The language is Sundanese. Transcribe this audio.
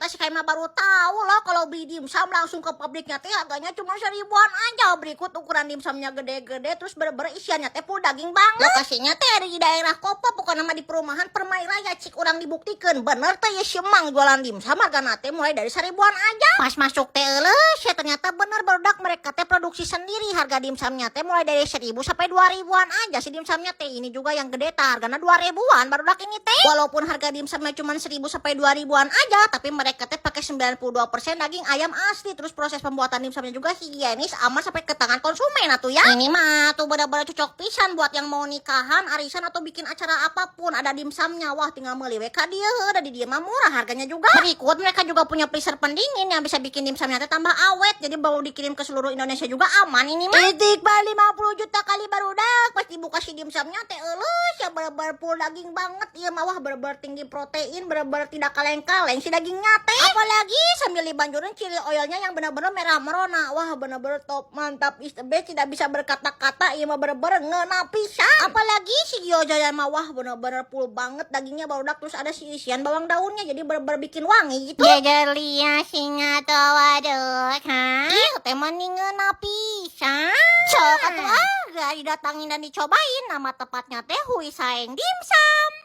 Ternyata si kami mah baru tahu loh kalau beli dimsum langsung ke pabriknya teh harganya cuma 1.000-an aja. Berikut ukuran dimsumnya gede-gede, terus bener-bener isiannya teh full daging banget. Lokasinya teh ada di daerah Kopo, pokoknya mah di perumahan Permai Raya. Cik urang dibuktikan bener teh ya, si emang jualan dimsum hargana teh mulai dari 1.000-an aja. Pas masuk teh eueuh ya, ternyata bener barudak, mereka teh produksi sendiri. Harga dimsumnya teh mulai dari 1.000 sampai 2.000-an aja si dimsumnya teh. Ini juga yang gede tah hargana 2.000-an barudak ini teh. Walaupun harga dimsumnya cuma 1.000 sampai 2.000-an aja, tapi mereka teh pakai 92% daging ayam asli. Terus proses pembuatan dimsumnya juga higienis, aman sampai ke tangan konsumen atuh ya. Ini mah tuh bener-bener cocok pisan buat yang mau nikahan, arisan, atau bikin acara apapun ada dimsumnya. Wah, tinggal meuli we ka dieu, da di dieu mah murah harganya juga. Berikut mereka juga punya freezer pendingin yang bisa bikin dimsumnya teh tambah awet. Jadi mau dikirim ke seluruh Indonesia juga aman ini mah. Istighfar 50 juta kali barudak. Pas dibuka si dimsumnya teh euleuh ya, bener-bener full daging banget. Ieu mah wah, bener-bener tinggi protein, bener-bener tidak kaleng-kaleng si dagingnya teh. Apalagi sambil dibanjurin chili oilnya yang bener-bener merah merona. Wah, bener-bener top, mantap, is the best, tidak bisa berkata-kata, ieu mah bener-bener ngeunah pisan. Apalagi si gyoza mah wah, bener-bener full banget dagingnya barudak, terus ada si isian bawang daunnya, jadi bener-bener bikin wangi gitu. Gegelia singa tawaduk, ha? Ieu teh mah ngeunah pisan. Sok atuh ah, didatangin dan dicobain. Nama tepatnya teh Hui Saeng Dimsum.